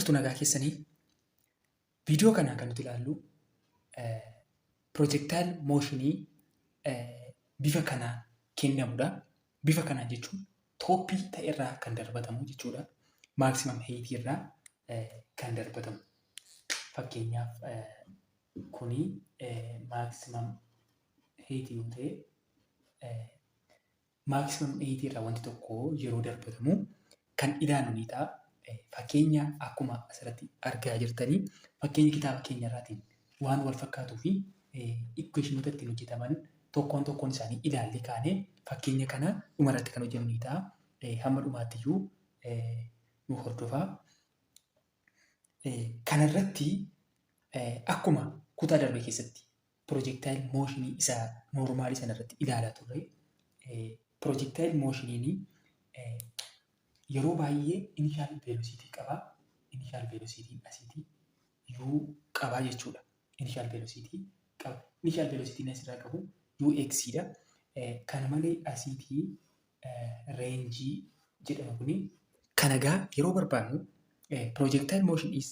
Jirtu, nagaa keessanii? Viidiyoo kanaan kan nuti ilaallu projectile motionii bifa kanaan kennamudha. Bifa kanaan jechuun topii ta'e irraa kan darbatamu jechuudha. Maximum height irraa kan darbatamu. Fakkeenyaaf, kuni maximum height yoo ta'e, maximum height irraa wanti tokko yeroo darbatamu kan ilaallu ni ta'a. Fakkeenya akkuma asirratti argaa jirtanii, fakkeenya kitaaba keenya irraatiin waan wal fakkaatuu fi equationoota ittiin hojjetaman tokkoon tokkoon isaanii ilaallee kaanee fakkeenya kana dhumarratti kan hojjennu ni ta'a. Hamma dhumaatti iyyuu nu hordofaa. Kanarratti akkuma kutaa darbe keessatti projectile motionii isa normalii sanarratti ilaalaa turre, projectile motioniin yeroo baay'ee initial velocity qaba. Initial velocity asiitii u qabaa jechuudha. Initial velocity qaba. Initial velocity asirraa qabu ux dha. Kana malee asiitii rangeii jedhama kuni. Kana gaa yeroo barbaannu, projectile motion is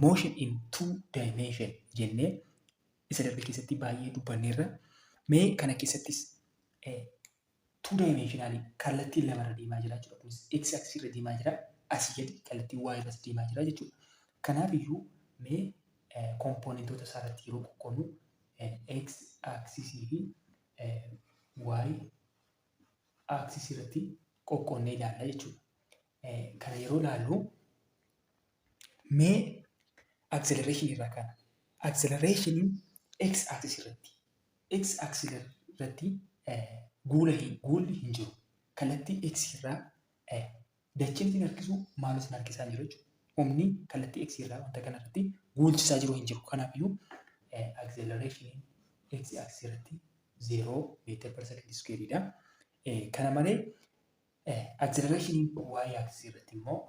motion in two dimension jennee isa darbe keessatti baay'ee dubbanneerra. Mee kana keessattis two dimensionally kallattii lamarra deemaa jira jechuudha. Kunis x axis irra deemaa jira. Asii gadi kallattii y irras deemaa jira jechuudha. Kanaaf iyyuu mee componentoota isaa irratti yeroo qoqqoodnu, x axisii fi y axisii irratti qoqqoodnee ilaalla jechuudha. Kana yeroo ilaallu, mee acceleration irraa kana. Acceleration x axis irratti, x axis irratti guulli hin jiru. Kallattii x irraa dacheen isin harkisu maal isin harkisaa jiru jechuudha. Humni kallattii x irraa wanta kanarratti guulchisaa jiru hin jiru. Kanaafiyyuu acceleration x axis irratti 0 meter per second square dha. Kana malee acceleration y axis irratti immoo,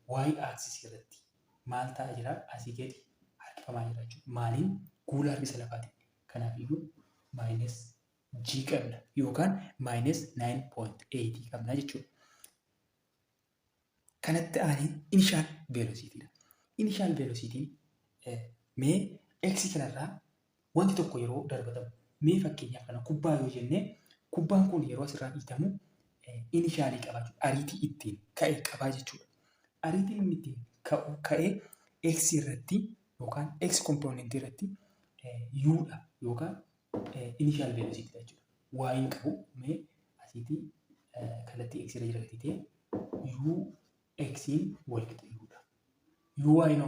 y axis irratti maal ta'aa jira? Asii gadi harkifamaa jira jechuudha. Maaliin? Guula harkisa lafaatiin. Kanaafiyyuu minus g qabna yookaan minus 9.8 qabna jechuudha. Kanatti aanee initial velocity dha. Initial velocity, mee x kanarraa wanti tokko yeroo darbatamu, mee fakkeenyaaf kana kubbaa yoo jenne, kubbaan kun yeroo asirraa dhiitamu initialii qaba jechuudha. Ariitii ittiin ka'e qabaa jechuudha. Ariitiin inni ittiin ka'e x irratti yookaan x componentii irratti u dha yookaan initial velocity dha jechuudha. Y hin qabu. Mee asiitii kallattii x irra jira gatii ta'e, u x'n wal qixa u dha. U y no,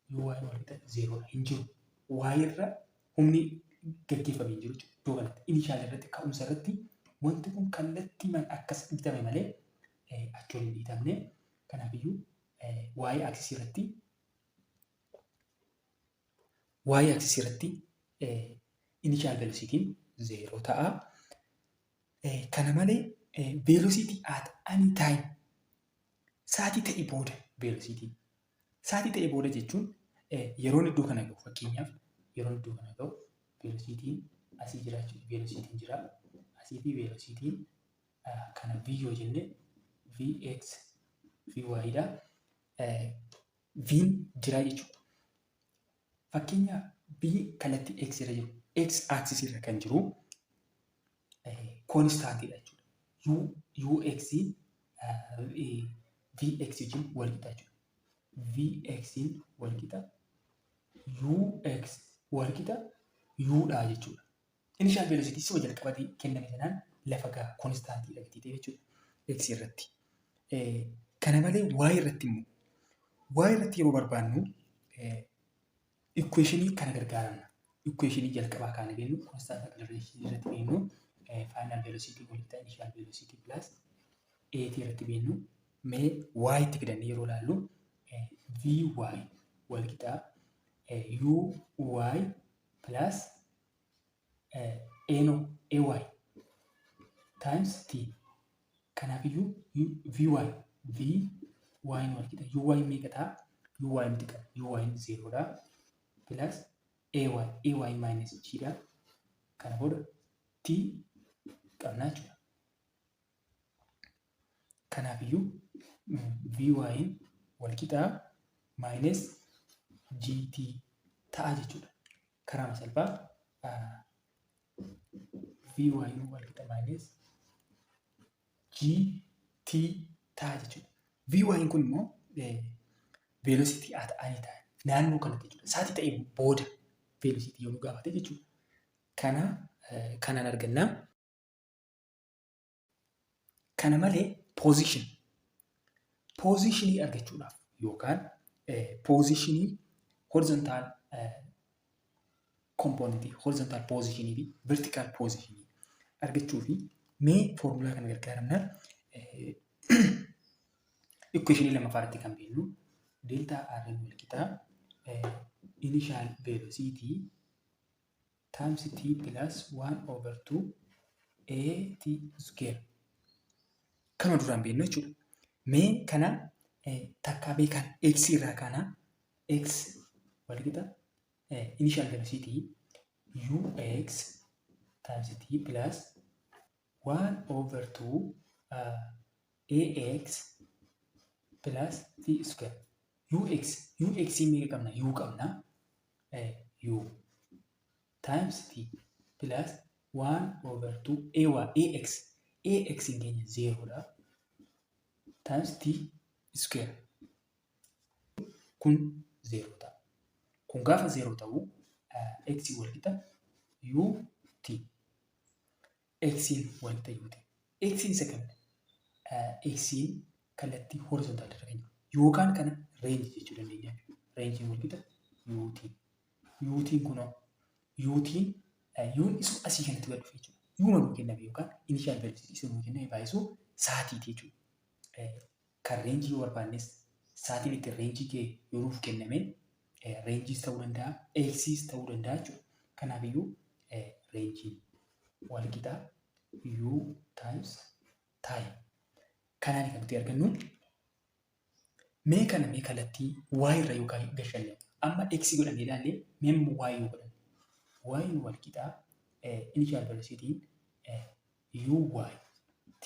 u y wal qixa zerodha, hin jiru. Y irra humni gaggeeffamee hin jiru jechuudha. Iddoo kanatti initial irratti, ka'umsa irratti wanti kun kallattii akkas dhiitame malee achi ol hin dhiitamne. Kanaafiyyuu y axis irratti, y axis irratti initial velocity zero ta'a. Kana malee velocity at any time, sa'aatii ta'e booda, velocity sa'aatii ta'e booda jechuun yeroon iddoo kana ga'u, fakkeenyaaf yeroon iddoo kana ga'u velocity asii jira jechuudha. Velocity jira asii fi velocity kana v yoo jenne, vx vy dha. V'n jira jechuudha. Fakkeenyaaf, v kallattii x irra jiru, x axis irra kan jiru constantiidha jechuudha. U ux vx wajjin wal qixa jechuudha. Vx wal qixa ux wal qixa u dha jechuudha. Initial velocity sima jalqabatee kenname sanaan lafa gaha, constantiidha gatii ta'e jechuudha. X irratti. Kana malee y irratti immoo, y irratti yeroo barbaannu equationii kana gargaaramna. Equationii jalqabaa kana beeknu, constant acceleration irratti beeknu, final velocity wal qixa initial velocity plus at irratti beeknu, mee y itti fidannee yeroo ilaallu, vy wal qixa uy plus a, no, ay times t. Kanaafiyyuu vy, vy wal qixa uy meeqa ta'a? Uy miti qaba, uy zerodha, plus ay, ay minus g dha. Kana booda t qabna jechuudha. Kanaafiyyuu vy walqixaa minus gt ta'a jechuudha. Karaa salphaa vy walqixa minus gt ta'a jechuudha. Vy kun immoo velocity at any time naannoo kanatti jechuudha. Sa'aatii ta'e booda velocity yoo nu gaafate jechuudha. Kana kanaan argannaa. Kana malee positionii argachuudhaaf yookaan positionii horizontal componentii, horizontal positionii fi vertical positionii argachuu fi mee foormulaa kana gargaaramna. Equationii lammaffaa irratti kan beeknu delta r wal qixaa initial velocity times t plus 1 over 2 a t square kanuma duraan beeknu jechuudha. Mee kana takkaa beekan x irraa kana x wal qixa initial velocity ux times t plus 1 over 2 ax plus t square. Ux, ux meeqa qabna? U qabna. U times t plus 1 over 2 ay, ax, ax hin keenya 0 dha, times t square. Kun 0 ta'a. Kun gaafa 0 ta'u, x wal qixa u t. X wal qixa u t. X isa kamidha? X kallattii horizontal irra kan jiru. Yookaan kana range jechuu dandeenya. Rangeiin wal qixa ut. Utiin kunoo utiin uun isu asii kanatti gad dhufe jechuudha. Uuma nuu kenname yookaan initial velocity isa nuu kenname baay'isuu saatiiti jechuudha. Kan rangeii yoo barbaannes, saatiin ittiin rangeii kee yoo nuuf kenname, rangeiis ta'uu danda'a, xiis ta'uu danda'a jechuudha. Kanaafiyyuu rangeiin wal qixa u times time. Kanaan kan nuti argannu. Mee kana mee kallattii y irra yookaan gashanne, amma x godhannee ilaalle, mee immoo y yoo godhanne, y wal qixa initial velocity uy t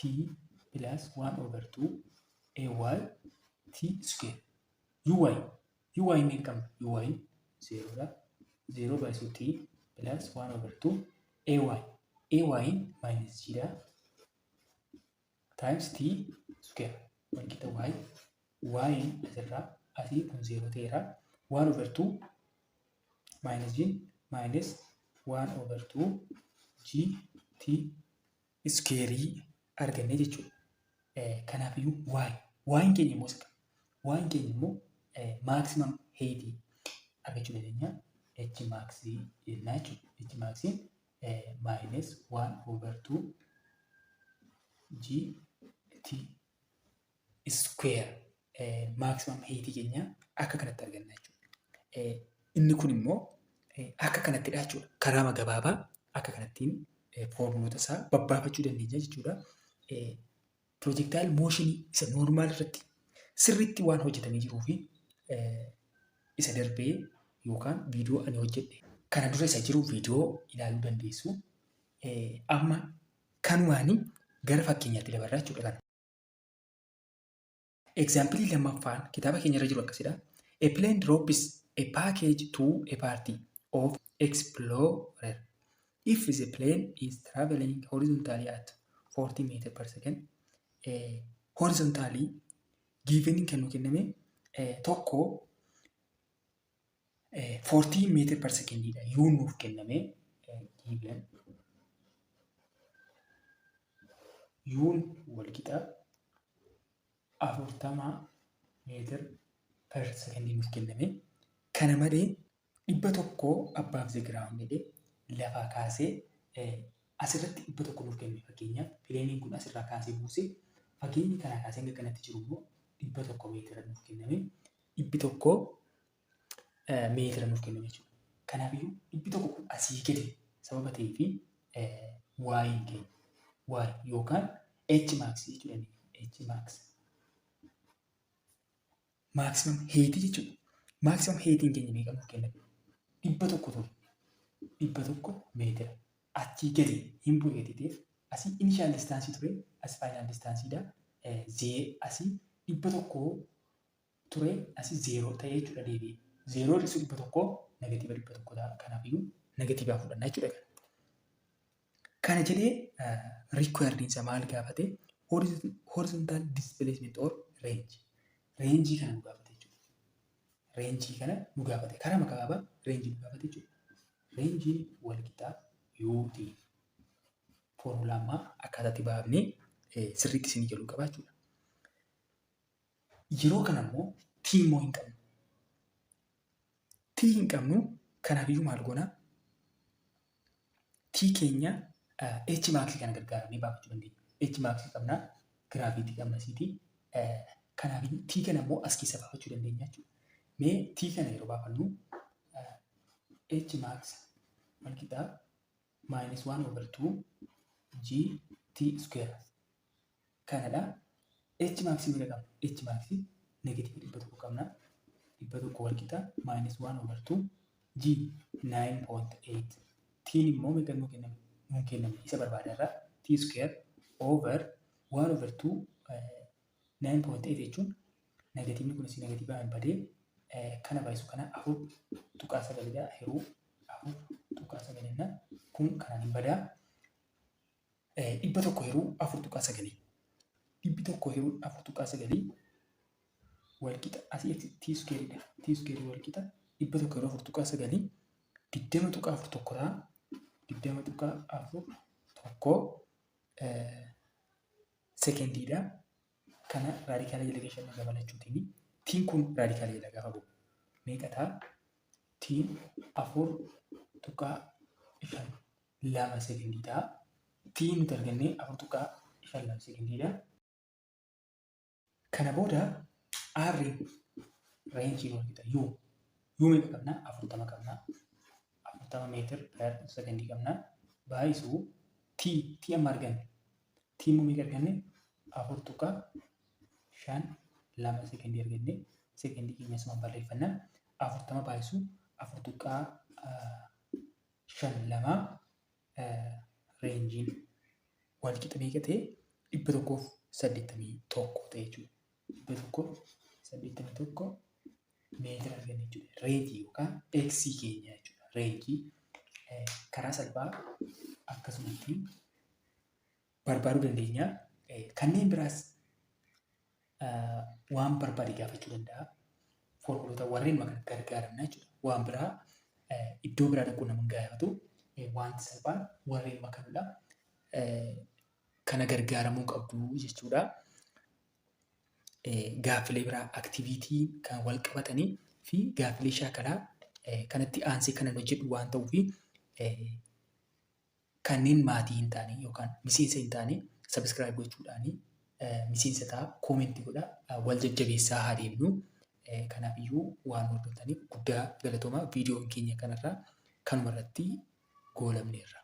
plus 1 over 2 ay t square. Uy, uy meeqa qabna? Uy 0 dha. 0 baay'isuu t plus 1 over 2 ay, ay minus g dha, times t square wal qixa y. Y asirraa asii kun 0 ta'eera. 1 over 2 minus g minus 1 over 2 g t square arganne jechuudha. Kanaafiyyuu y y'n keenya immoo isa qaba. Y'n keenya immoo maximum height argachuu dandeenya. H max jennaa jechuudha. H max minus 1 over 2 g t square maximum height keenya akka kanatti arganna jechuudha. Inni kun immoo akka kanattidha jechuudha. Karaa gabaabaa akka kanattiin foormuloota isaa babbaafachuu dandeenya jechuudha. Projectile motionii isa normal irratti sirriitti waan hojjetamee jiruu fi isa darbee yookaan viidiyoo ani hojjedhe kana dura isa jiru viidiyoo ilaaluu dandeessu. Amma kanumaanii gara fakkeenyaatti dabarraa jechuudha kana. Exampleii lammaffaan kitaaba keenya irra jiru akkasidha. A plane drops a package to a party of explorer. If the plane is traveling horizontally at 40 meter per second, horizontally given kan nu kenname tokko 40 meter per second dha. Yoo nuuf kenname, given uun wal qixa 40 meter per second nuuf kenname. Kana malee 100 above the ground jedhee lafaa kaasee asirratti 100 nuuf kenne. Fakkeenyaaf, planeiin kun asirraa kaasee buusee fageenyi kanaa kaasee hanga kanatti jiru immoo 100 meetira nuuf kenname. 100 meetira nuuf kenname jechuudha. Kanaafiyyuu 100 kun asii gadi sababa ta'eefi y'n keenya y yookaan h max jechuu dandeenya. H max maximum height jechuudha. Maximum heightiin keenya meeqa nuuf kenname? 100 ture. 100 meetira. Achii gadi hin bu'e ta'eef asii initial distance ture, as final distanceiidha. Zee asii 100 ture asii 0 ta'ee jechuudha deebi'ee. 0 hir'isuu 100 negative 100 ta'a. Kanaafiyyuu negative fudhanna jechuudha. Kana jedhee required isaa maal gaafate? Horizontal displacement or range. Range kana nu gaafate jechuudha. Range kana nu gaafate. Karaa gabaabaa range nu gaafate jechuudha. Range wal qixaa UT. Foormulaa ammaa akkaataatti baafnee sirriitti isinii galuu qaba jechuudha. Yeroo kana immoo T immoo hin qabnu. T hin qabnu, kanaafiyyuu maal goona? T keenya H max kana gargaaramnee baafachuu dandeenya. H max qabna, gravity qabna siiti. Kanaafiyyuu T kana immoo as keessa baafachuu dandeenya jechuudha. Mee T kana yeroo baafannu H max wal qixaa minus 1 over 2 G T square kanadha. H max meeqa qabna? H max negative 100 qabna. 100 wal qixa minus 1 over 2 G 9.8. Tiin immoo meeqa nuu kenname? Nuu kenname, isa barbaada irraa T square over 1 over 2. 9.8 jechuun negativeni kunis negative hin badee, kana baay'isu kana 4.9dha, hiruu 4.9 kun kanaan hin badaa. 100 hiruu 4.9, 100 hiruu 4.9 walqixa asii T squareidha. T square walqixa 100 hiruu 4.9 20.41 ta'a. 20.41 sekendiidha. Kana radical jala keessa dabalachuutiin tiin kun radical jala gaafa bu'u meeqa ta'a? Tiin 4.52 sekendii ta'a. Tiin nuti argannee 4.52 sekendiidha. Kana booda R rangeiin wal qixa U. U meeqa qabna? 40 qabna. 40 meter per sekendii qabna. Baay'isuu T, T amma arganne. T immoo meeqa arganne? 4.52 sekendii arganne. Sekendii keenya asumaan barreeffanna. 40 baay'isuu 4.52 rangeiin wal qixa meeqa ta'e? 181 ta'e jechuudha. 181 meetira arganne jechuudha. Range yookaan X keenya jechuudha. Range karaa salphaa akkasumatti barbaaduu dandeenya. Kanneen biraas waan barbaade gaafachuu danda'a. Foormuloota warreen kana gargaaramna jechuudha. Waan biraa iddoo biraa dhaquu nama hin gaafatu. Wanti salphaan warreen kanadha. Kana gargaaramuu qabdu jechuudha. Gaaffilee biraa activity kan wal qabatanii fi gaaffilee shaakalaa kanatti aansee kanan hojjedhu waan ta'uuf, kanneen maatii hin taane yookaan miseensa hin taane subscribe gochuudhaan miseensa ta'a, comment godhaa, wal jajjabeessaa haa deemnu. Kanaafiyyuu waan hordoftaniif guddaa galatoomaa. Viidiyoon keenya kanarraa kanuma irratti goolabneerra.